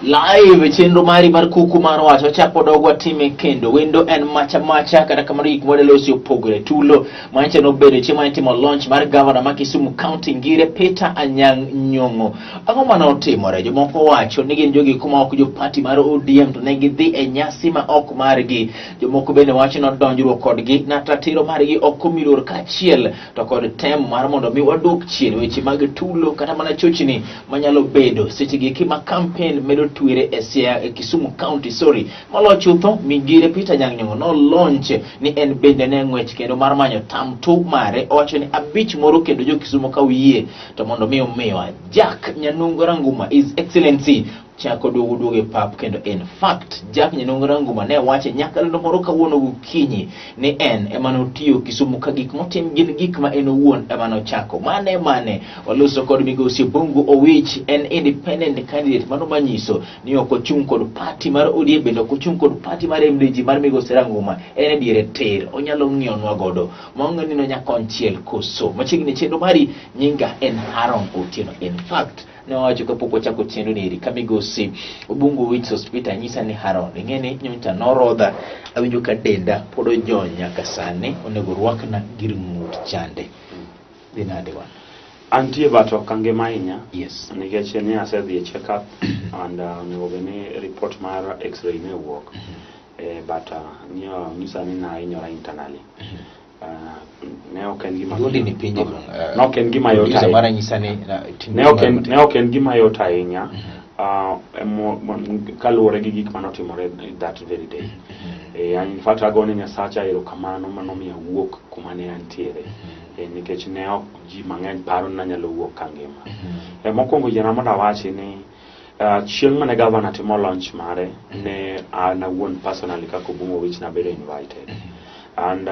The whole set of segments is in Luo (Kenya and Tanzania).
Live chenro mari mar kuku mar wach wachako dog watime kendo wendo en macha macha kata kamano gik mwadelosi opogore tulo manyicha nobedo chieng' mane itimo launch mar gavana ma Kisumu County Ngire Peter Anyang' Nyong'o. Ang'o mane otimore? Jomoko wacho ni gin jogi kuma ok jo party mar ODM to ne gidhi e nyasi ma ok margi. Jomoko bende wacho ni odonjruok kodgi na ratiro margi ok omi luor kaachiel to kod tem mar mondo mi waduok chien weche mag tulo kata mana chochni manyalo bedo seche gi eki ma campaign medo twere e Siaya e Kisumu County sorry moloyo chutho Migire Peter Anyang' Nyong'o no launch ni en bende ne ng'wech kendo mar manyo tam tu mare owacho ni abich moro kendo jo Kisumu ka uyie to mondo mi omiwa Jack Nyanungo Ranguma His Excellency chako duogo duogo e pap kendo in fact Jack Nyanungo Ranguma ne wache nyakalondo moro kawuono gokinyi ni en ema notiyo Kisumu ka gik motim gin gik ma en owuon ema nochako. Mane mane waloso kod migosi Obungu Owich en independent candidate mano manyiso ni ok ochung' kod party mar ODM bende ok ochung' kod party mar MDG mar migosi Ranguma en e diere tir onyalo ng'iyonwa godo maonge ni nonyakonchiel koso machiegni chenro mari nyinga en Haron Otieno in fact ne wawacho kapok wachako chenro ni eri ka migosi Obungu Owich Hospital nyisa ni Haron ing'e ni nyocha norodha awinjo ka denda pod ojony nyaka sani onego rwakna gir ng'ut chande dhi nade wan Antie but ok angima ahinya. Yes. Nikech ne asedhi e check up and onego bed ni report mar x-ray ne owuok. But nyisa ni nahinyora internally. Ne ok en gima Duondi ni piny Ne ok en gima yot Producer ahinya. mara nyisa ni Ne ok en ne ok en gima yot ahinya. Kaluwore gi gik manotimore that very day. In fact agone Nyasacha erokamano manomiyo awuok kuma ne antiere. Nikech ne ok ji mang'eny paro ni nanyalo wuok kangima. Mokwongo yiena mondo awachi ni chieng' mane gavana timo launch mare ne an awuon personally kaka Obungo Owich nabedo invited. And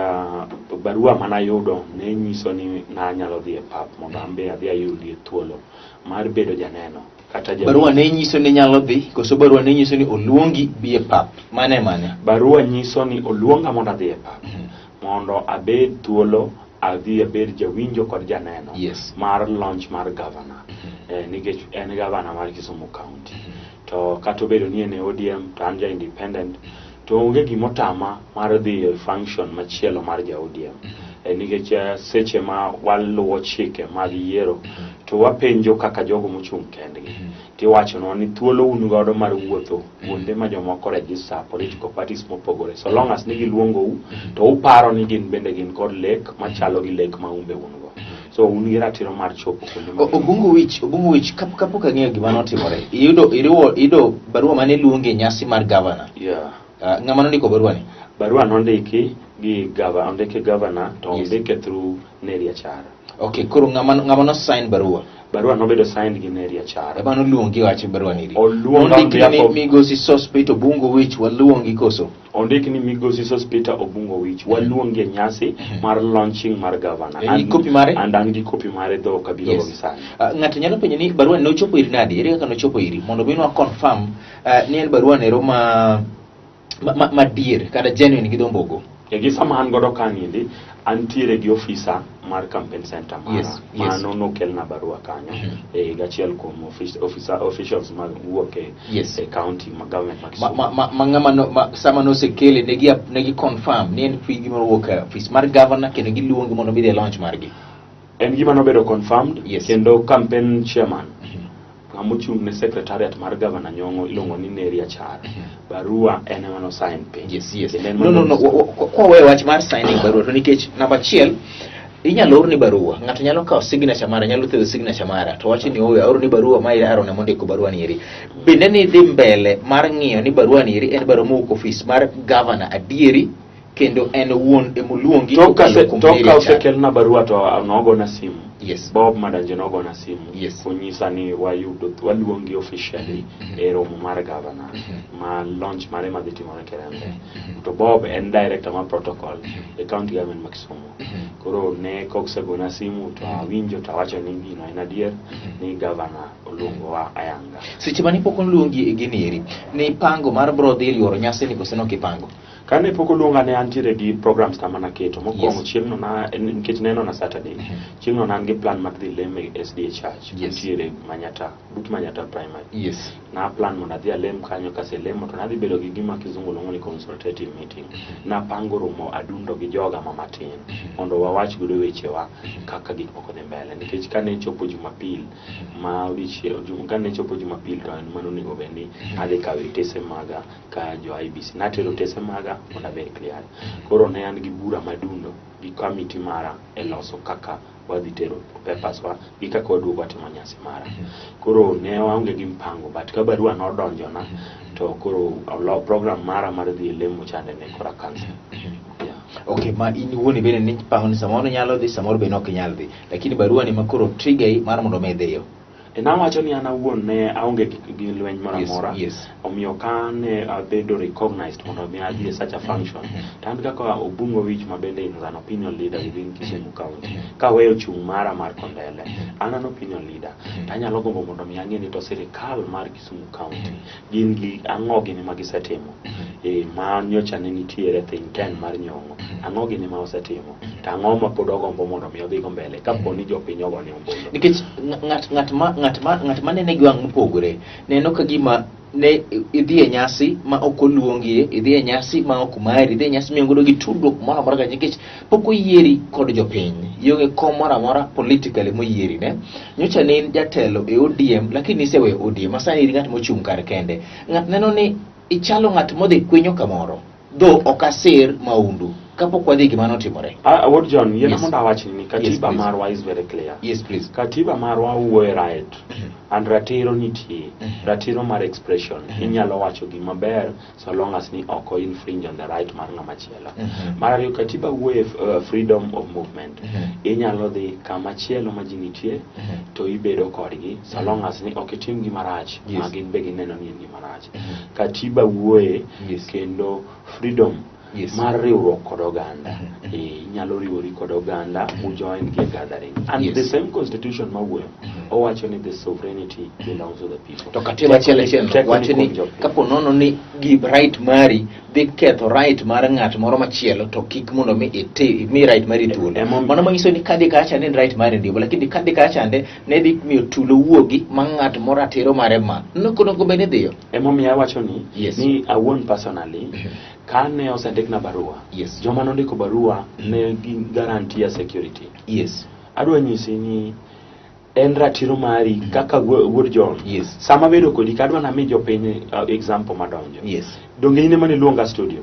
barua manayudo ne nyiso ni nanyalo dhi e pap mondo an be adhi ayudie thuolo mar bedo janeno kata ja barua ne nyiso ni nyalo dhi koso barua ne nyiso ni oluongi bi e pap mane mane Barua nyiso ni oluonga mondo adhi e pap mondo abed thuolo adhi abed jawinjo kod janeno mar launch mar gavana nikech en gavana mar Kisumu County to kata obedo ni en e ODM to an ja independent to onge gimotama mar dhi e function machielo mar ja ODM nikech seche ma waluwo chike mag yiero to wapenjo kaka jogo mochung' kendgi tiwachonwa ni thuolo un godo mar wuotho kuonde ma jomoko register political parties mopogore so long as ni giluongou to uparo ni gin bende gin kod lek machalo gi lek ma un be un go so un gi ratiro mar chopo kuonde ma Obungu Wich Obungu Wich kapok ang'eyo gima notimore iyudo iriwo iyudo barua mane luongi e nyasi mar gavana ng'ama nondiko barua ni Barua nondiki gi gava ondike governor to ondike through Neria Chara. Okay, koro ng'ama ng'ama no sign barua Barua nobedo signed gi Neria Chara. Ema noluongi wacho barua ni. Oluonga on Nondiki behalf ni of migosi Sospeter Obungu Wich waluongi koso. Ondik ni migosi Sospeter Obungo Wich waluongi e nyasi mar launching mar governor. En gi copy mare? And an gi copy mare dho ok abiro Yes. gi sani. Ng'ato nyalo penjo ni barua nochopo iri nade? Ere kaka nochopo iri? Mondo mi nwa confirm ni en barua nero ma ma, ma madier kata genuine gi dho mbogo. E gi sama an godo ka niendi, antiere gi ofisa mar campaign center mara. Yes. Mano nokelna barua kanyo. E gachiel kuom office, officer, officials mag wuok e, e county ma government ma Ma, Kisumu. ma, ma, ma ng'ama no, ma, sama nosekele ne gi ne gi confirm ni en gima owuok e ofis mar governor kendo giluongi mondo mi dhi e launch margi. En gima nobedo confirmed kendo campaign chairman ng'ama ochung' ne secretariat mar governor Nyong'o iluongo ni Neria Chara. Barua en ema no sign piny. Yes. Kendo en No, no, no. Kwa weyo wach mar signing barua to nikech namba achiel inyalo orni barua ng'ato nyalo kawo signature mara nyalo thedho signature mara to wacho ni owe aorni barua ma ira Aaron ema ondiko barua ni eri bende ni dhi mbele mar ng'iyo ni barua ni eri en barua mowuok ofis mar governor adieri kendo en owuon emoluongi Tok kokalo kuom tok Mary ka Achar. osekelna barua to nogona simu. Yes. Bob Madanje nogona simu. Yes. Konyisa ni wayudo waluongi officially e romo mar governor ma launch mare madhi timore Kerembe. To Bob en director mar protocol e county government ma Kisumu. Koro ne kosegona simu to awinjo to awacho ni gino en adier ni governor oluongowa ayanga. Seche mane pok oluongi e gini eri, ni ipango mar bro dhi yuoro nyasi ni koso nok ipango? Kane pok oluonga ne antiere gi programs na manaketo. Mokwongo Yes. chieng'no na nikech neno na Saturday. Chieng'no na an gi plan mar dhi lemo e SDA Church. Yes. Antiere Manyata, but Manyata Primary. Yes. Na plan mondo adhi alem kanyo kaselemo to nadhi bedo gi gima kizungu luongo ni consultative meeting. Napango romo adundo gi joga ma matin mondo wawach godo wechewa kaka gik moko dhi mbele nikech kane chopo Jumapil ma odiochieng' kane chopo Jumapil to en mano onego bed ni adhi kawo otese maga ka jo IEBC natero otese maga mondo abed clear. Koro ne an gi bura madundo gi committee mara e loso kaka wadhi tero papers wa gi kaka waduogo watimo nyasi mara. Koro ne waonge gi mpango but ka barua nodonjona to koro olo program mara mar dhi e lemo chande ne kora cancel. Yeah. Okay, ma in iwuon bende ni pango ni samoro inyalo dhi samoro be ok inyal dhi. Lakini barua ni ma koro trigger i mar mondo mi idhiyo. E nawacho ni an awuon ne aonge gi lweny moro Yes, amora. yes. Omiyo ka ne abedo recognized mondo mi adhi e such a function, to an kaka Obungo Wich ma bende is an opinion leader within Kisumu County, kaweyo chung' mara mar Kondele, an an opinion leader, to anyalo gombo mondo mi ang'e ni to sirikal mar Kisumu County gin gi ang'o gini ma gisetimo ma nyocha ne nitiere think tank mar Nyong'o, ang'o gini ma osetimo, to ang'o ma pod ogombo mondo mi odhigo mbele kapo ni jopiny ogone ombulu. Nikech ng'at ng'at ma ng'at ma ng'at ma nene gi wang' mopogore neno ka gima ne idhi e nyasi ma ok oluongie, idhi e nyasi ma ok mari, idhi e nyasi mionge godo gi tudruok moro amora kacha nikech pok oyieri kod jopiny. Ionge kom moro amora politically moyieri ne. Nyocha ne in jatelo e ODM lakini iseweyo ODM ma sani in ng'at mochung' kar kende. Ng'at neno ni ichalo ng'at modhi kwinyo kamoro. Though ok asir maundu kapok wadhi gima notimore. Wuod John, yiena Yes. mondo awachni ni katiba please. marwa is very clear. Yes, please. Katiba marwa wuoyo right and ratiro nitie. Ratiro mar expression. Inyalo wacho gima ber so long as ni ok o infringe on the right mar ng'ama chielo. Mar ariyo, katiba wuoyo freedom of movement. Inyalo dhi kama chielo ma ji nitie to ibedo kodgi so long as ni ok itim gima rach ma gin be gineno ni en gima rach. Katiba wuoye kendo freedom mar riwruok kod oganda. Inyalo riwori kod oganda mu join gi e gathering. And the same constitution ma wuoyo owacho ni the sovereignty belongs to the people. To katiba achiel achiel Teko wacho ni ni kuom jopiny. kapo nono ni gi right mari dhi ketho right mar ng'at moro machielo to kik mondo mi iti mi right mari thuolo. Mano manyiso ni kadhi kacha ne en right mari ndio, lakini kadhi kacha ne ne dhi miyo tulo wuogi ma ng'at moro ratiro mare ma. Nokonogo bende dhiyo. Emomiyo awacho ni ni awuon personally kane osendikna barua joma nondiko barua ne gi guarantee security. Adwa nyisi ni en ratiro mari kaka wuod John. Sama abedo kodi ka adwa nami jopiny example madonjo. Donge in ema niluonga studio.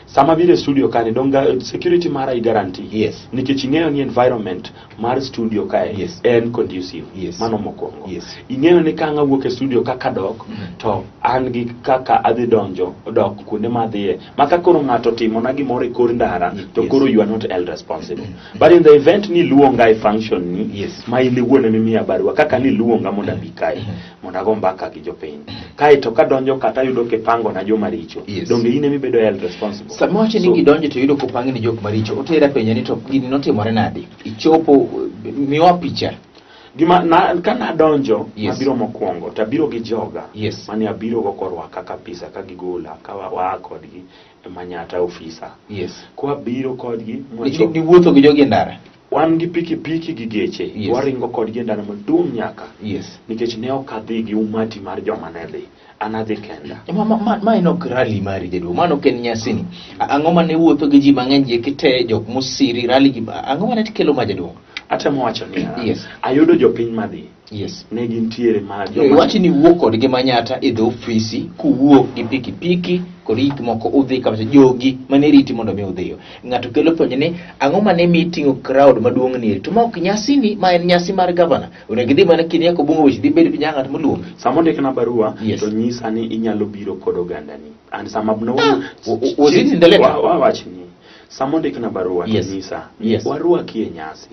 Sama abiro e studio kani donge security mara i guarantee. Nikech ing'eyo ni environment mar studio kae en conducive. Mano mokwongo. Ing'eyo ni ka ang' awuok e studio kaka dok to an gi kaka adhi donjo dok kuonde ma adhiye ma ka koro ng'ato otimona gimoro e kor ndara to koro you are not held responsible. But in the event ni iluonga e function ni ma in iwuon ema imiya barua kaka ni iluonga mondo abi kae mondo ago mbaka gi jopiny kae to kadonjo kata ayudo kipango na joma richo donge in ema ibedo held responsible. Sama wacho ni gidonjo to yudo kopang ni jok maricho, otera penjo ni to gini notimore nade? Ichopo, miwa picha. Gima na, ka nadonjo nabiro mokwongo to abiro gi joga mane abiro go korwaka kabisa ka gigola ka waa kodgi e Manyata ofisa. Kwabiro kodgi Niwuotho gi jogi e ndara? Wan gi pikipiki gi geche waringo kodgi e ndara maduong' nyaka nikech ne ok adhi gi umati mar joma ne dhi an adhi kenda. Ma en ok rally mari jaduong', mano ok en nyasini. Ang'o mane wuotho gi ji mang'eny ji kite jok mosiri rally gi ang'o mane kelo ma jaduong'? Atemo wacho niya, ayudo jopiny madhi ne gintiere ma joma Iwacho ni wuok kodgi Manyata e dho ofisi kuwuok gi pikipiki kod gik moko udhi kabisa jogi mane riti mondo mi udhiyo. Ng'ato kelo penjo ni ang'o mane mi iting'o crowd maduong' ni to ma ok nyasini ma en nyasi mar gavana. Onego idhi mana kini yako bungo weche dhi bedo piny ng'at moluongi. Sama ondikna barua to nyisa ni inyalo biro kod ogandani. And sama no Was it in the letter? Wawachni sama ondikna barua to nyisa ni warwaki e nyasi.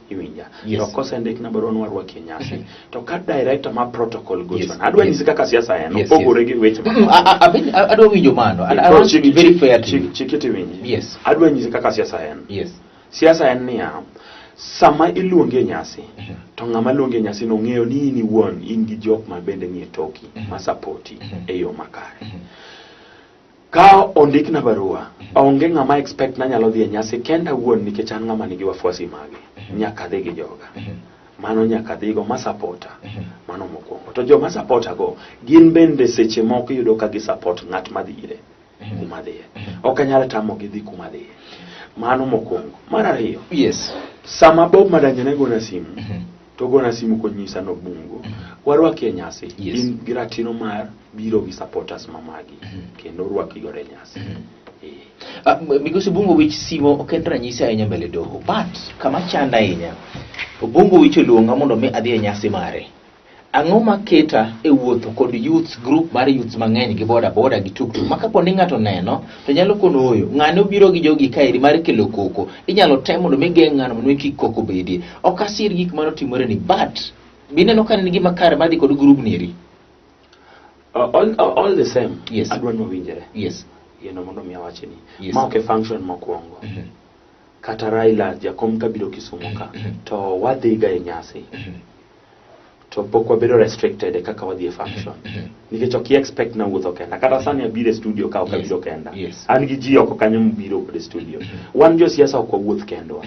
Iwinja. To kosendikna barua ni warwaki e nyasi. To ka director ma protocol gochona adwa nyisi kaka siasa en opogore gi weche Adwa winjo mano. I want to be very fair to you. Chik iti winji. Adwa nyisi kaka siasa en. Siasa en niya, sama iluongi e nyasi to ng'ama luongi e nyasi no ng'eyo ni in iwuon in gi jok ma bende nie toki ma sapoti e yo makare. Ka ondikna barua, onge ng'ama expect nanyalo dhi e nyasi kenda wuon nikech an ng'ama nigi wafuasi mage. Nyaka adhi gi joga. Mano nyaka adhigo ma supporta. Mano mokwongo. To joma supporta go, gin bende seche moko iyudo ka gi support ng'at madhi ire. Kuma dhiye. Ok anyal tamogi dhi kuma dhiye. Mano mokwongo. Mar ariyo, Yes. sama Bob Madanya ne gona simu, to gona simu konyisa nobungo, warwaki e nyasi. Yes. In gi ratiro mar biro gi supporters ma magi, kendo rwaki godo e nyasi. Migosi Obungo Wich simo ok en ranyisi ahinya mbele doho, but kama chanda ahinya, Obungo Wich oluonga mondo mi adhi e nyasi mare. Ang'o maketa e wuotho kod youth group mar youths mang'eny gi boda boda gi tuktuk ma kapo ni ng'ato neno to nyalo kono oyo ng'ane obiro gi jogi kaeri mar kelo koko, inyalo tem mondo mi geng' ng'ano mondo mi kik koko bedie. Ok asir gik mane otimore ni, but bineno ka en gima kare madhi kod group ni eri. All the same, Yes. adwa ni wawinjre. Yes. Yeno mondo mi awachni. Yes. Ma ok e function mokwongo. Kata Raila jakom kabiro Kisumu ka, to wadhiga e nyasi. To pok wabedo restricted e kaka wadhi e function. Nikech ok i expect na wuotho kenda. Kata sani abiro e studio ka ok abiro kenda. Yes. An gi ji oko kanyo mobiro kod e studio. Wan josiasa ok wawuoth kendwa.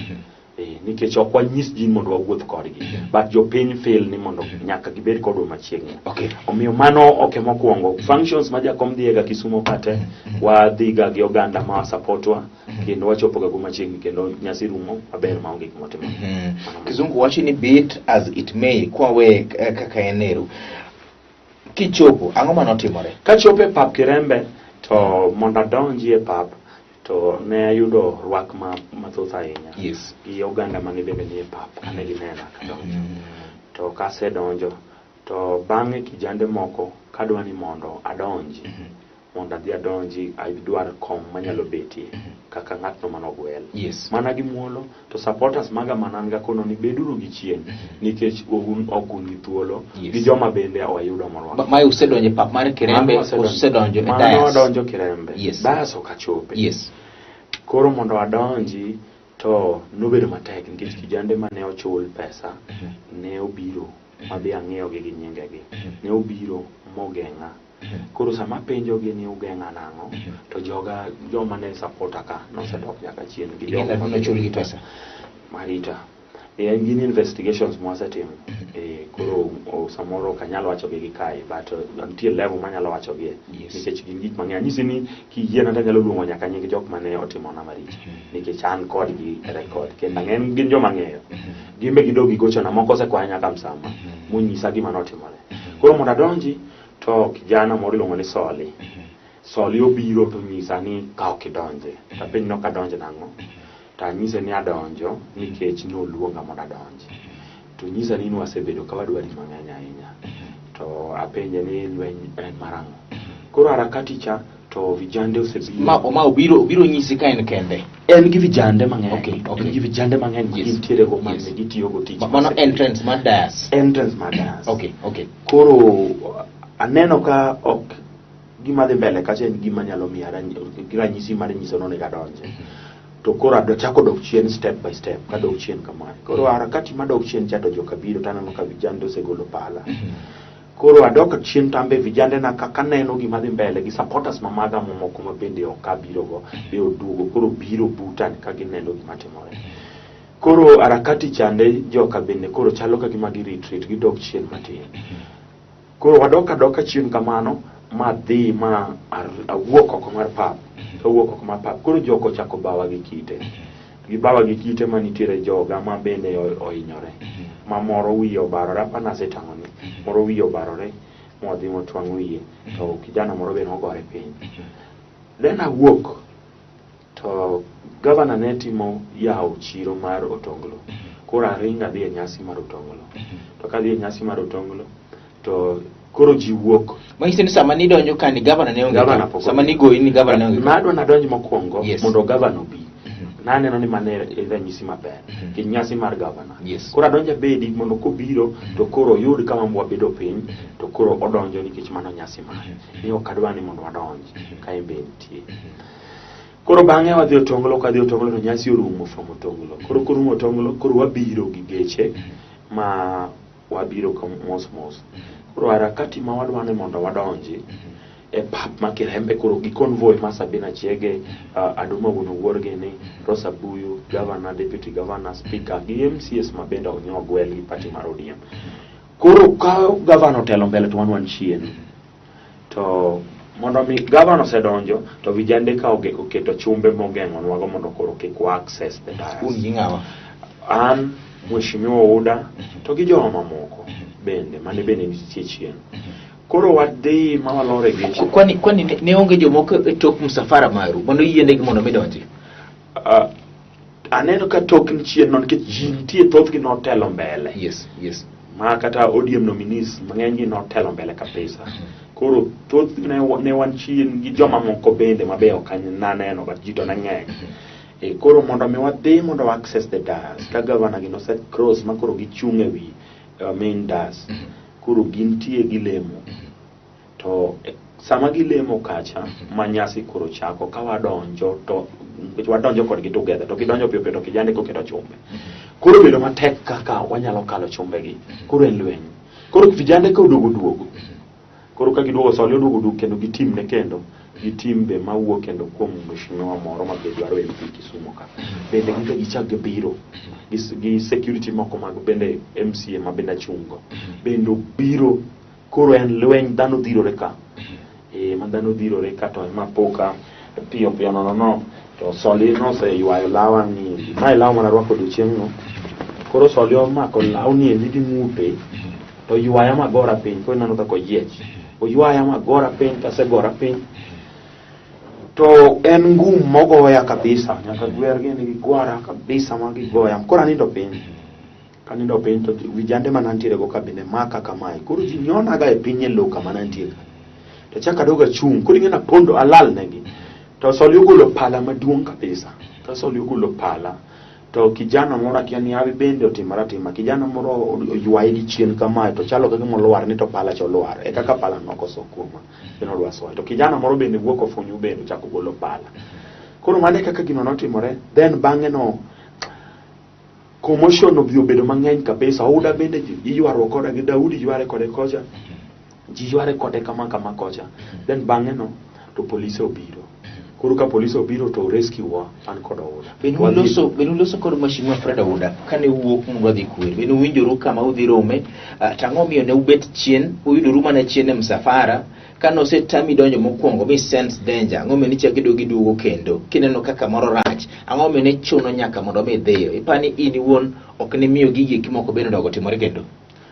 Nikech ok wanyis ji mondo wawuoth kodgi. But jopiny feel ni mondo nyaka gibed kodwa machiegni. Okay. Omiyo mano ok e mokwongo. Functions ma jakom dhiega Kisumu kate, wadhiga gi oganda ma supportwa, kendo wachopo ga go machiegni kendo nyasi rumo maber maonge gima otimore. Kizungu wacho ni be it as it may, kwawe kaka en ero. Kichopo, ang'o mane otimore? Kachopo e pap Kirembe, to mondo adonji e pap, to ne ayudo rwak mathoth ahinya. Yes. Gi oganda mane bende nie pap, kane ginena kadonjo. To kasedonjo, to bang'e kijande moko kadwa ni mondo adonji, mondo adhi adonji, adwar kom manyalo betie, kaka ng'atno manogwel. Yes. Mana gi muolo, to supporters maga manan ga kono ni beduru gi chien, nikech ok un gi thuolo, Yes. gi joma bende wayudo morwako. Mae usedonjo e pap mar Kirembe, Mano wasedonjo. usedonjo e Mano dais. wadonjo Kirembe. Yes. Dais ok achope. Yes. Koro mondo adonji to nobedo matek nikech kijande mane ochul pesa ne obiro madhi ang'iyogi gi nyingegi. Ne obiro mogeng'a. Koro sama apenjogi ni ugeng'a nang'o, to joga joma ne supporta ka nosedok nyaka chien gi Gin jogo ma nochul gi pesa. Marita. Gin investigations mwasetimo. Koro samoro ok anyal wachogi gi kae, but nitie level manyalo wachogie. Yes. Nikech gin gik mang'eny. Anyisi ni kiyiena to anyalo luongo nyaka nying jok mane otimona maricho. Nikech an kodgi e record. Kendo ang'en gin joma ang'eyo. Gin be gidog gigochona, moko osekwaya nyaka msama. Monyisa gima notimore. Koro mondo adonji, to kijana moro iluongo ni Soli. Soli obiro to onyisa ni ka ok idonje. To apenj ni ok adonj nang'o? To anyise ni adonjo nikech noluonga mondo adonji. To nyisa ni nwasebedo ka wadwari mang'eny ahinya. To apenje ni lweny en mar ang'o? Koro harakati cha to vijande osebiro. Ma obiro nyisi ka en kende. En gi vijande mang'eny. Okay, okay. En gi vijande mang'eny ma Yes. gintiere go ma Yes. ne gitiyo go tich. Mano entrance mar dais. Entrance mar dais. Okay, okay. Koro aneno ka ok gima dhi mbele kacha en gima nyalo miya ranyisi mar nyiso ni onego adonje. To koro achako dok chien step by step, kadok chien kamae. Koro harakati madok chien cha to joka biro to aneno ka vijande osegolo pala. Koro adok chien to an be vijande na kaka aneno gima dhi mbele gi supporters ma maga mamoko ma bende ok abiro go be oduogo koro biro buta ka gineno gima timore. Koro harakati chande joka bende koro chalo ka gima gi retreat gidok chien matin. Koro wadok adoka chien kamano ma dhi ma awuok oko mar pap. Awuok oko mar pap. Koro joko ochako bawa gi kite. Gibawa gi kite manitiere joga ma bende ohinyore. Ma moro wiye obarore, apa nasetang'oni. Moro wiye obarore, modhi motwang' wiye. To kijana moro be nogore piny. Then awuok, to gavana ne timo yawo chiro mar Otonglo. Koro aringo adhi e nyasi mar Otonglo. To kadhi e nyasi mar Otonglo, to koro ji wuok. Manyiso ni sama nidonjo ka ni gavana ne onge Gavana ka. pok Sama obiro. nigoyi ni gavana ne onge ka. Nadwa nadonj mokwongo Yes. mondo gavana obi. Naneno ni mano e ranyisi maber. Nikech nyasi mar gavana. Yes. Koro adonjo abedi mondo kobiro to koro oyud kama wabedo piny to koro odonjo nikech mano nyasi mare. Ni ok adwa ni mondo wadonj ka en be nitie. Koro bang'e wadhi Otonglo, kadhi Otonglo to nyasi orumo from Otonglo. Koro korumo Otonglo, koro wabiro gi geche ma wabiro ka mos mos. Koro harakati ma wadwa ni mondo wadonji e pap. ma Kirembe koro gi convoy ma Sabina Chege, Aduma wuon Owuor gini, Rosa Buyu, governor, deputy governor, speaker gi MCAs ma bende ogwel gi party mar ODM. Koro ka governor otelo mbele to wan wan chien. To mondo mi governor osedonjo to vijande ka oketo chumbe mogeng'onwago mondo koro kik wa access the dais. Un gi ng'awa? An, Mheshimiwa Ouda, to gi jowa mamoko bende mane bende nitie chien. Koro wadhi ma walor e geche. Kwani ne onge jomoko e tok msafara maru mano yienegi mondo mi donji? Aneno ka tok chien no nikech ji nitie thothgi notelo mbele. Yes. Ma kata ODM nominees mang'eny gi notelo mbele kabisa. Koro thoth ne wan chien gi joma moko bende mabe ok naneno but ji to ne ng'eny. Koro mondo mi wadhi mondo wa access the dais ka governor gi nose cross ma koro gichung' e wi main dais. Koro gintie gilemo. To sama gilemo kacha ma nyasi koro chako ka wadonjo to nikech wadonjo kodgi together to gidonjo piyo piyo to kijande koketo chumbe. Koro bedo matek kaka wanyalo kalo chumbe gi. Koro en lweny. Koro vijande ka oduogo duogo. Koro ka giduogo Soli oduogo duogo kendo gitimne kendo gi tim be mawuok kendo kuom mheshimiwa moro ma be dwaro MP Kisumu ka. Bende gin be gichak gibiro gi security moko mag bende MCA ma bende achungo. Bende obiro koro en lweny dhano dhirore ka. Ma dhano dhirore ka to ema poka piyo piyo nono no to Soli noseywayo lawa ni mae lawa mana rwako odiochieng'no. Koro Soli omako lawni endi gi ng'ute to ywaya magora piny koro ineno kaka oyiech. Oywaya magora piny kasegora piny to en ngum mogoya kabisa nyaka gwer gini gigwara kabisa ma gigoya koro anindo piny. Kanindo piny to vijande mana ntiere go ka bende maka kamae. Koro ji nyonaga e piny e lowo kama nantie ka. To achako adogo achung' koro ing'e napondo alal negi. To Soli ogolo pala maduong' kabisa. Ka Soli ogolo pala to kijana moro akia ni hawi bende otimore atima. Kijana moro oywaye gi chien kamae to chalo ka gima olwar ni to pala cha olwar. E kaka pala nokoso kuoma bende odwa soye. To kijana moro bende wuok ofunyu bende ochako golo pala. Koro mano e kaka gino notimore. Then bang'e no commotion odhi obedo mang'eny kabisa. Ouda bende ji iywaruok koda gi Daudi yware kode kocha. Ji yware kode kama kama kocha. Then bang'e no to polise obiro. Koro ka polise obiro to rescue wa an kod Ouda. Bende uloso kod Mheshimiwa Fred Ouda kane uwuok mondo udhi kwer. Bende uwinjoru kama udhi rome, to ang'o miyo ne ubet chien, uyudoru mana chien e msafara, kane osetami donjo mokwongo mi sense danger, ang'o miyo nichako iduogo iduogo kendo, kineno kaka moro rach, ang'o miyo ne chuno nyaka mondo mi idhiyo, ipani in iwuon ok nimiyo gigi eki moko bende odogo timore kendo.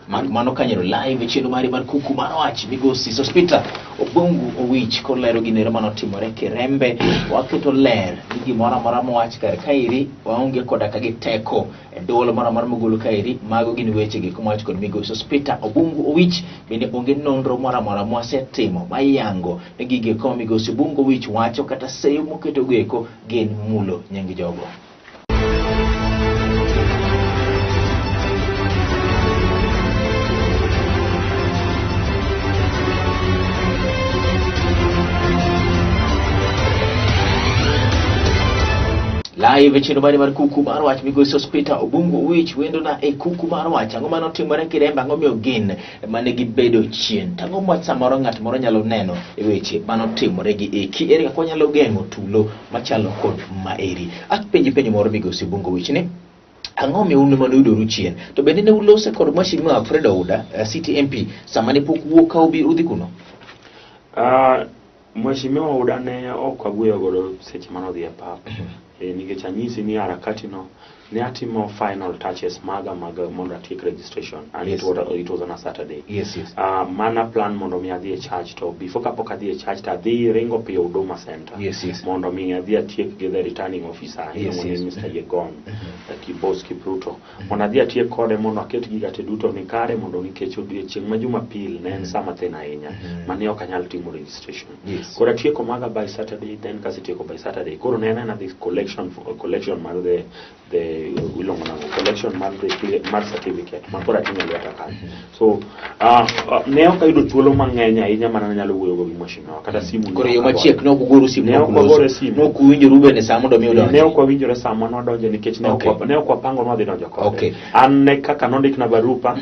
Mano kanyero live e chenro mari mar kuku mar wach migosi Sospeter Obungu Owich kolero ginero manotimore Kirembe. Waketo ler ni gimoro amora mowach kar kaeri waonge koda ka gi teko e duol moro amora mogolo kaeri. Mago gin weche gi mowach kod migosi Sospeter Obungu Owich. Bende onge nonro moro amora mwasetimo mayango ni gigi eko ma migosi Obungu Owich wacho kata seyo moketo go eko gin mulo nying jogo. Live e chenro mari mar kuku mar wach migosi Sospeter Obungu Owich wendona e kuku mar wach. Ang'o mane otimore Kirembe? Ang'o miyo gin mane gibedo chien? To ang'o ma samoro ng'at moro nyalo neno e weche mane otimore gi eki? Ere kaka wanyalo geng'o tulo machalo kod maeri? Apenji penjo moro migosi Obungu Owich ni ang'o miyo un mane uyudoru chien? To bende ne ulose kod Mheshimiwa Fred Ouda, City MP, sama ne pok wuok ka udhi kuno? Mheshimiwa Ouda ne ok awuoyo godo seche mane odhi e pap. Nikech anyisi ni harakati no ne atimo final touches maga mag mondo atiek registration and it was on a Saturday. Yes. Mana plan mondo mi adhi e church to before kapok adhi e church to adhi ringo piyo Huduma Center. Yes. Mondo mi adhi atiek gi the returning officer iluongo ni Mr. Yegon, Kibos Kipruto. Mondo adhi atiek kode mondo aket giga te duto ni kare mondo nikech odiechieng' ma Jumapil ne en sama thin ahinya mane ok anyal timo registration. Yes. Koro atieko maga by Saturday, then kasetieko by Saturday koro ne en adhi collect collection mar the iluongo nang'o, collection mar the mar certificate ma koro ating'o e lweta kanyo. So ne ok ayudo thuolo mang'eny ahinya mana nanyalo wuoyogo gi mheshimiwa, kata simu ne Koro ok yo agoyo. Machiek ne ok ugoru simu, Ne ne ok ok wagore uloso. simu. Ne ok uwinjoru bende sa mondo mi udonji. Ne ok wawinjore sa ma nwadonje nikech ne ok ne ok wapango nwadhi donjo kode. An ne kaka nondikna barupa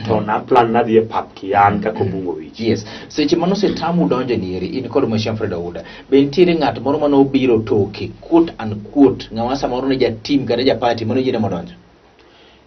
to na plan nadhi e pap kian kaka Obungo Wich. Yes. Seche mane osetamu donjo ni eri, in kod Mheshimiwa Fred Ouda, be nitiere ng'at moro mane obiro toke, quote unquote, ng'ama samoro ne jatim kata japati mane oyiene modonjo?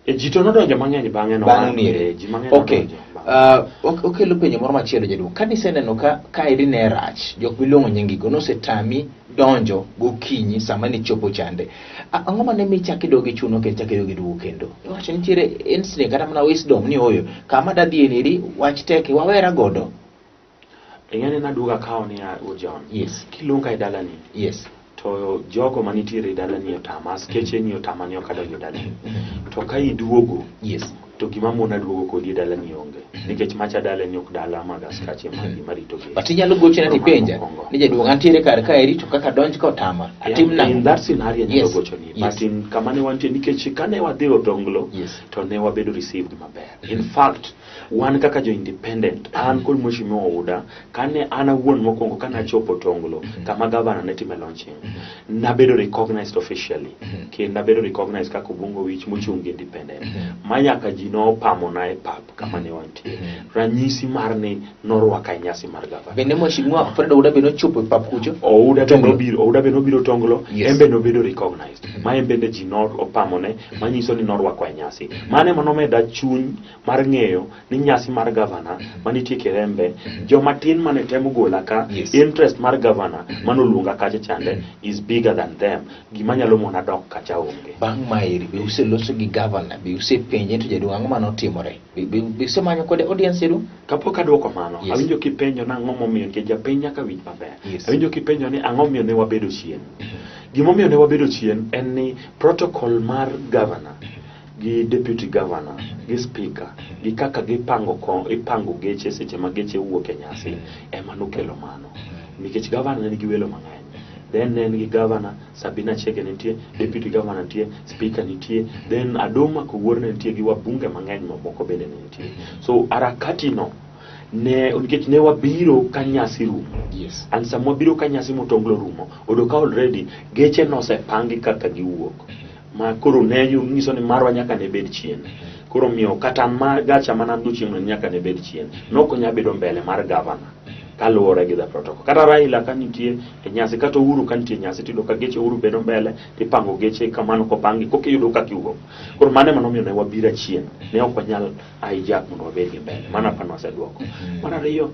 E ji to nodonjo mang'eny bang'e no. Bang' niere. Eh, ji mang'eny nodonjo bang'e. Okelo penjo moro machielo, jaduong'. Ka niseneno ka kaeri ne rach, jok miluongo nyingigo nosetami donjo gokinyi sama nichopo chande. Ang'o mane mi chak idog ichuno kendo chak idog iduogo kendo? Iwacho nitiere instinct kata mana wisdom ni oyo, kama dadhiye neri wach tek wawera godo. Ing'e ni naduogo akawo niya, o John. Kiluonga e dalani. To jogo manitiere e dalani otama, askeche ni otama ni ok adonjo dalani. To ka iduogo, to gima mona duogo kodi e dalani onge. Nikech macha dalani ok dala mag askache magi marito gi. But inyalo gochona tipenja ni jaduong' antiere kar kaeri to kaka donj ka otama, atim nang'o? In that scenario anyalo gochoni. But in kama ne wantie, nikech kane wadhi Otonglo, to ne wabedo received maber. In fact, wan kaka jo independent, an kod Mheshimiwa Ouda, kane an awuon mokwongo kane achopo Otonglo, kama gavana ne time launching, nabedo recognized officially, kendo nabedo recognized kaka Obungo Wich mochung' gi independent, ma nyaka ji nopamona e pap kama ne wantie. Ranyisi mar ni norwaka e nyasi mar gavana. Bende Mheshimiwa Fred Ouda be nochopo e pap kucho? Ouda be Tonglo. nobiro, Ouda be nobiro Tonglo, en be nobedo recognized. Ma en bende ji nopamone, manyiso ni norwako e nyasi. Mano ema nomeda chuny mar ng'eyo ni nyasi mar gavana manitie Kirembe, joma tin mane temo gola ka, interest mar gavana manoluonga kacha chande is bigger than them. Gima nyalo mona dok kacha onge. Bang' maeri, be useloso gi gavana, be usepenje to jaduong' ang'o mane otimore? Be usemanyo kode audience, jaduong'? Kapok aduoko mano, awinjo kipenjo ni ang'o momiyo, nikech japiny nyaka winj maber. Awinjo kipenjo ni ang'o momiyo ne wabedo chien. Gimomiyo ne wabedo chien en ni protocol mar governor gi deputy governor gi speaker gi kaka gipango ipango geche seche ma geche wuok e nyasi ema nokelo mano. Nikech governor ne nigi welo mang'eny. Then ne en gi governor, Sabina Chege nitie, deputy governor nitie, speaker nitie, then Aduma Kowuor ne nitie gi wabunge mang'eny mamoko bende ne nitie. So harakati no ne nikech ne wabiro ka nyasi rumo. And sama wabiro ka nyasi motonglo rumo, oyudo ka already geche nosepangi kaka giwuok. Ma koro ne nyiso ni marwa nyaka ne bed chien. Koro miyo kata ma gacha mana an go chieng'no nyaka ne bed chien. Nok onyal bedo mbele mar governor kaluwore gi the protocol. Kata Raila ka nitie e nyasi, kata Uhuru ka nitie e nyasi, tiyudo ka geche Uhuru bedo mbele, tipango geche kamano kopangi, koka iyudo kaka iwuok. Koro mano ema nomiyo ne wabiro achien. Ne ok wanyal hijack mondo wabed gi mbele. Mano aparo waseduoko. Mar ariyo,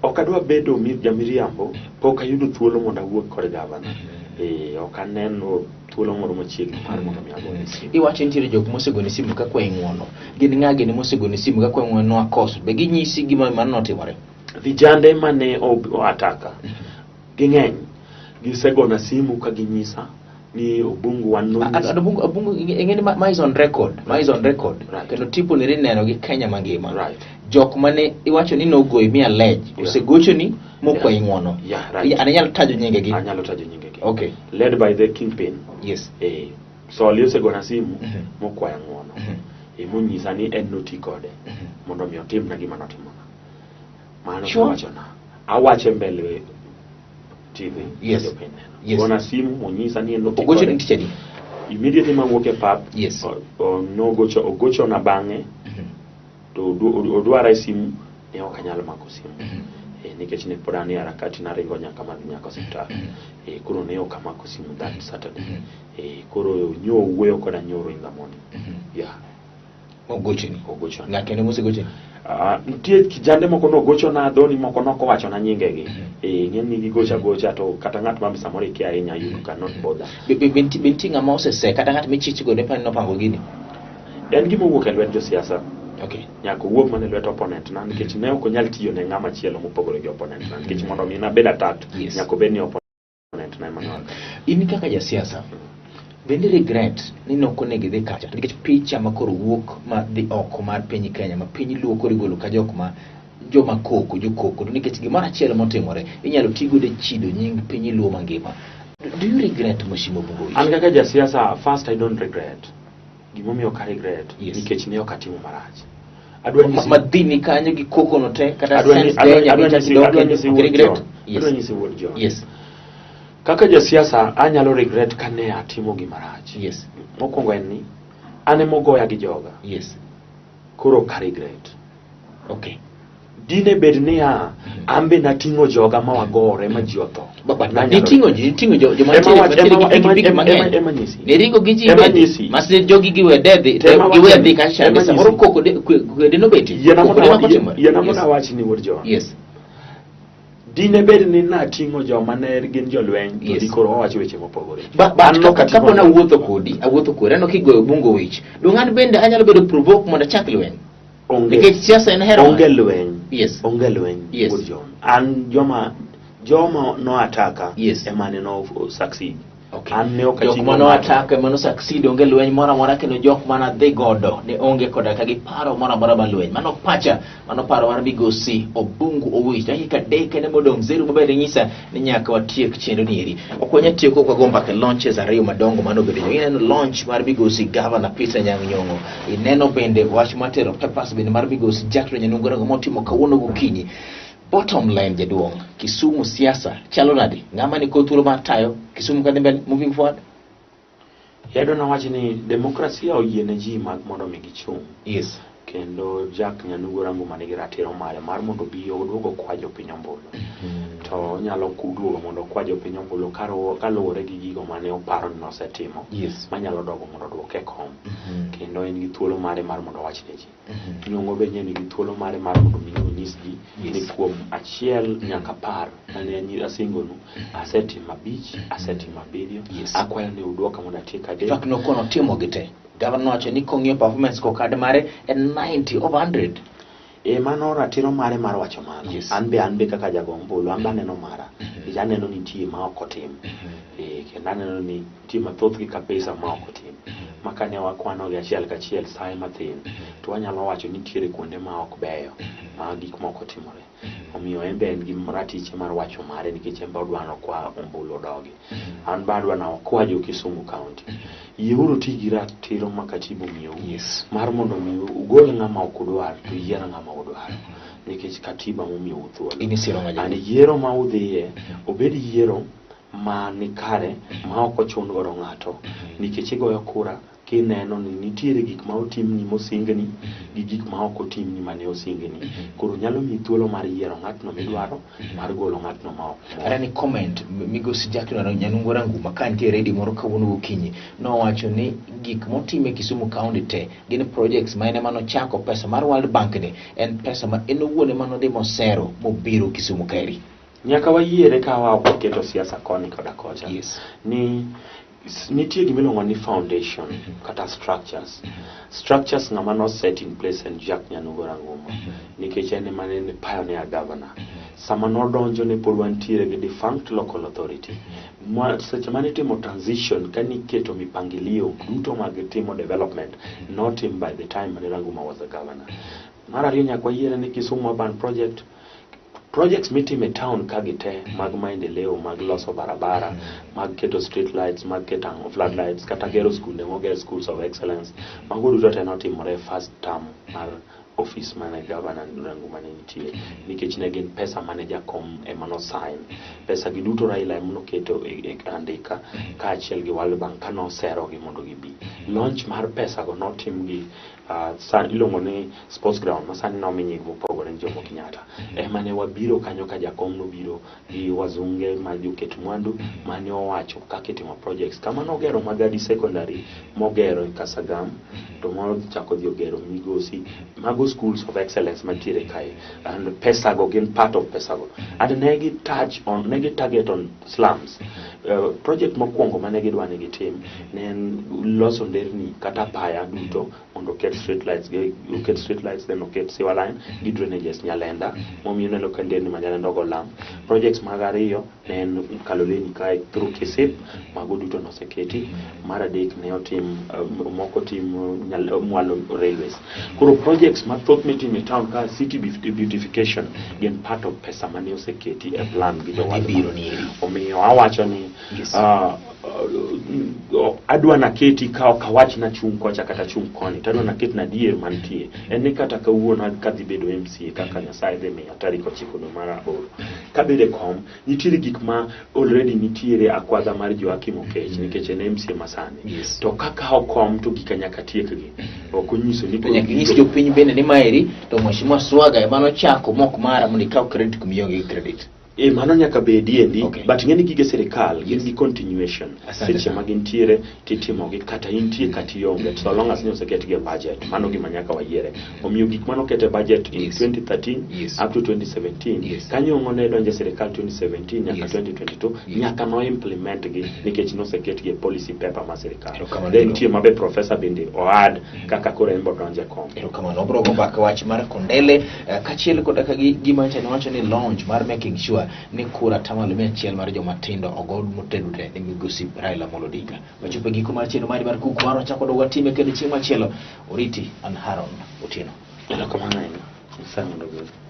ok adwa bedo jamiriambo, pok ayudo thuolo mondo awuo kod gavana. Ok aneno thuolo moro machiegni mar mondo mi agone simu. Iwacho nitiere jok mosegoni simu ka kwayi ng'uono. Gin ng'a gini mosegoni simu ka kwayi ng'uono akoso? Be ginyisi gima mano notimore? Vijande mane oataka ging'eny, gisegona simu ka ginyisa ni Obungu wan nonyisa. Obungu, ing'e ni ma is on record, ma is on record. Kendo tipo ni rineno gi Kenya mangima. Jok mane iwacho ni nogoyi mi allege, osegochoni mokwayi ng'uono. An inyalo tajo nyingegi? Anyalo tajo nyingegi. Okay. Led by the kingpin. Soli osegona simu mokwaya ng'uono. Monyisa ni en noti kode mondo mi otimna gima notimona. Mano owachona. Awache mbele TV. Jopiny neno. Gona simu monyisa ni en noti Ogochoni kode. tich adi? Immediately mawuok e pap, nogocho, ogochona bang'e, to odwara e simu, ne ok anyal mako simu. Nikech ne pod an e harakati naringo nyaka madhi nyaka osiptal. Koro ne ok amako simu that Saturday. Koro nyo wuoyo koda nyoro in the morning. Ogochoni. Ogochoni. Ng'a kendo mosegochoni? Nitie kijande moko nogochona, dhoni moko nokowachona nyingegi. Ing'e ni gigocha gocha to kata ng'at ma samoro ikia ahinya, you cannot bother. Be nitie ng'ama osese kata ng'at michich godo ipani nopango gini? En gima owuok e lwet josiasa. Nyaka owuog mana e lwet opponent na, nikech ne ok onyal tiyo ne ng'ama chielo mopogore gi opponent na, nikech mondo mi nabed attacked, nyaka obed ni opponent na ema ne In kaka jasiasa, bende regret ni ne ok onego idhi kacha? Nikech picha ma koro wuok ma dhi oko mar piny Kenya, ma piny Luo koro igolo ka jok ma joma koko, jokoko, to nikech gimoro achiel motimore, inyalo ti godo e chido nying piny Luo mangima. Do you regret Mheshimiwa Obungu Owich? An kaka jasiasa, first I don't regret. Gimomiyo ok regret Yes. nikech ne ok atimo marach. Adwa nyisi Madhini kanyo gi koko no te kata adwa sense adwa de adwa nyaka nyisi dok adwa kendo nyisi ok wuod regret. John. Yes. Adwa nyisi wuod John. Yes. Kaka jasiasa anyalo regret ka ne atimo gima rach. Yes. Mokwongo en ni an ema ogoya gi joga. Yes. Koro ok a regret. Okay. Dine bed niya, an be nating'o joga ma wagore ma ji otho. But Nanyalo niting'o regret. ji, niting'o jo joma Ema nitiere wach- mantiere gi ema- ema- pikipiki ema- mang'eny. ema nyisi. Ne ringo gi ji Ema bende. nyisi. Mas jogi giwe de dhi, To ema giwe wacho- dhi kacha ema samoro nyisi. koko de kwede nobetie. Yiena Koko mondo de awa- mako timore. yiena mondo Yes. awach ni wuod John. Yes. Dine bed ni nating'o joma ne gin jolweny to Yes. dikoro wawacho weche mopogore. Ba, An but nok ating'o kapo joma- nawuotho kodi, awuotho kodi, aneno kigoyo bungo wich. Dong' an bende anyalo bedo provoke mondo achak lweny. Onge. Nikech siasa en hero. Onge lweny. Yes. Onge lweny. Yes. Wuod John. An joma joma no ataka Yes. ema ne no succeed. Okay. An ne ok Jok ating'o mane ng'ato. ataka ema no succeed onge lweny moro amora kendo jok mane adhi godo ne onge koda ka gi paro moro amora mar lweny. Mano pacha, mano paro mar migosi Obungu Owich. Dakika 3 kende modong' zero maber nyisa ni nyaka watiek chenro ni eri. Ok wanyal tieko ok wago mbaka e launches ariyo madongo mane obedo. Ineno launch mar migosi Governor Peter Anyang' Nyong'o. Ineno bende wach mar tero papers bende mar migosi Jackson Nyanungo Orengo motimo kawuono gokinyi. Bottom line jaduong', Kisumu siasa chalo nade? Ng'ama ni kod thuolo mar tayo Kisumu kadhi mbele moving forward? Yadwa nawach ni demokrasia oyiene ji mag mondo mi gichung'. Yes. Kendo Jack Nyanugo Orango manigi ratiro mare mar mondo obi oduog okwa jopiny ombulu. To onyalo duogo mondo okwa jopiny ombulu kaluwore gi gigo mane oparo ni nosetimo. Yes. Manyalo dogo mondo oduoke e kom. Kendo en gi thuolo mare mar mondo owach ne ji. Nyong'o be nigi thuolo mare mar mondo mi onyis ji ni kuom 1 nyaka 10 mane asingonu asetimo 5, asetimo 7, Yes. akwayo ni uduoka mondo atiek 3. In fact nokono timo gi te. Governor nowacho ni kong'iyo performance scorecard mare en 90 over 100. E mano ratiro mare mar wacho mano. Yes. An be an be kaka jago ombulu, an be aneno mara. Nikech aneno ni nitie ma ok otim. Kendo aneno ni nitie mathoth gi kabisa ma ok otim. Ma kane wakwano gi achiel kachiel saye mathin, to wanyalo wacho ni nitiere kuonde ma ok beyo, ma gik moko timore. Omiyo en be en gi ratiche mar wacho mare nikech en be odwa ni okwa ombulu odogi. An be adwa ni akwa jo Kisumu County. Yieuru ti gi ratiro ma katiba omiyou. Yes. Mar mondo mi ugol ng'ama ok udwar to uyier ng'ama udwaro. Nikech katiba momiyou thuolo. In isiro ng'a And jaduong'? yiero ma udhiye, obed yiero ma nikare ma ok ochun godo ng'ato. Nikech igoyo kura kineno ni nitiere gik ma otimni mosingni gi gik ma ok otimni mane osingni. Koro nyalo miyi thuolo mar yiero ng'atno midwaro mar golo ng'atno ma ok mor. Ara ni comment migosi Jackson Nyanungo Ranguma ka nitie redio moro kawuono gokinyi nowacho ni gik motim e Kisumu County te gin projects ma en ema nochako pesa mar World Bank ni en pesa ma en owuon ema nodhi mosero mobiro Kisumu kaeri. Nyaka wayiere ka wa ok waketo siasa koni koda kocha. Yes. Ni nitie gima iluongo ni foundation kata structures. Structures ng'ama no set in place en Jack Nyanugo Ranguma. Nikech en ema ne en pioneer governor. Sama nodonjo ne pod wantiere gi defunct local authority. Seche mane itimo transition ka niketo mipangilio duto mag timo development notim by the time mane Ranguma was a governor. Mar ariyo nyaka wayiere ni Kisumu Urban Project projects mitimo e town ka gi te mag maendeleo mag loso barabara mag keto street lights mag keto ang'o floodlights kata gero skunde moger schools of excellence mago duto te notimore e first term mar office mane governor Ranguma ne nitie nikech ne gin pesa mane jakom ema no sign pesa gi duto Raila ema noketo e andika kaachiel gi World Bank ka nosero gi mondo gibi launch mar pesa go notim gi iluongo ni sports ground ma sani nomi nying mopogore ni Jomo Kenyatta ema ne wabiro kanyo ka jakom nobiro gi wazunge ma joket mwandu mane owacho kaka itimo projects kama nogero Magadi Secondary mogero e Kasagam to moro chako dhi ogero Migosi mago schools of excellence mantiere kae and pesa go gin part of pesa go and ne gi touch on ne gi target on slums project mokwongo mane gidwa ni gitim ne en loso nderni kata apaya duto mondo oket street lights gi oket street lights then oket sewer line gi drainages Nyalenda momiyo ineno ka nderni ma Nyalenda ogo lam projects mag ariyo ne en Kaloleni kae through KISIP mago duto noseketi mar adek ne otim moko tim mwalo railways koro projects mathoth mitimo e town ka city beautification gin part of pesa mane oseketi e plan gi jo World Mane biro Bank. ni eri. Omiyo awacho ni Yes. Adwa naketi ka ok awach nachung' kocha kata chung' koni to adwa naket na adier mantie en ni kata kawuono kadhi bedo MCA kaka Nyasaye dhi miya tarik 9 dwe mar 8 kabedo e kom nitiere gik ma already nitiere akwadha mar Joakim Okech nikech en MCA masani to kakawo kom to gika nyaka tiekgi ok onyiso ni To nyaka inyis jopiny bende ni maeri to Mheshimiwa Swaga ema nochako mok mara mondo ikaw credit kuma ionge gi credit. E, mano nyaka bedi endi okay. But ing'e ni gige sirikal gin gi continuation. Asante seche sana. ma gintiere titimogi kata intie kata ionge so long as ni oseketgi e budget mano gima nyaka wayiere omiyo gik mane oket e budget in 2013 up to 2017 kanyong'o ne donjo e sirikal 2017 nyaka 2022 nyaka no implement gi nikech noseketgi e policy paper mar sirikal Erokamano. Then nitie mabe professor bende oad kaka koro en bodonjo e kom. Erokamano. Wabro go mbaka wach mar Kondele kaachiel koda ka gi gima nyocha niwacho ni launch mar making sure ni kura 100% mar joma tindo ogo motegno te ni migosi Raila Amolo Odinga. Wachopo e giko mar chenro mari mar kuku mar wachako dog watime kendo chieng' machielo. Oriti an Haron Otieno. Erokamano ahinya. Nyasaye mondo ogwedhu.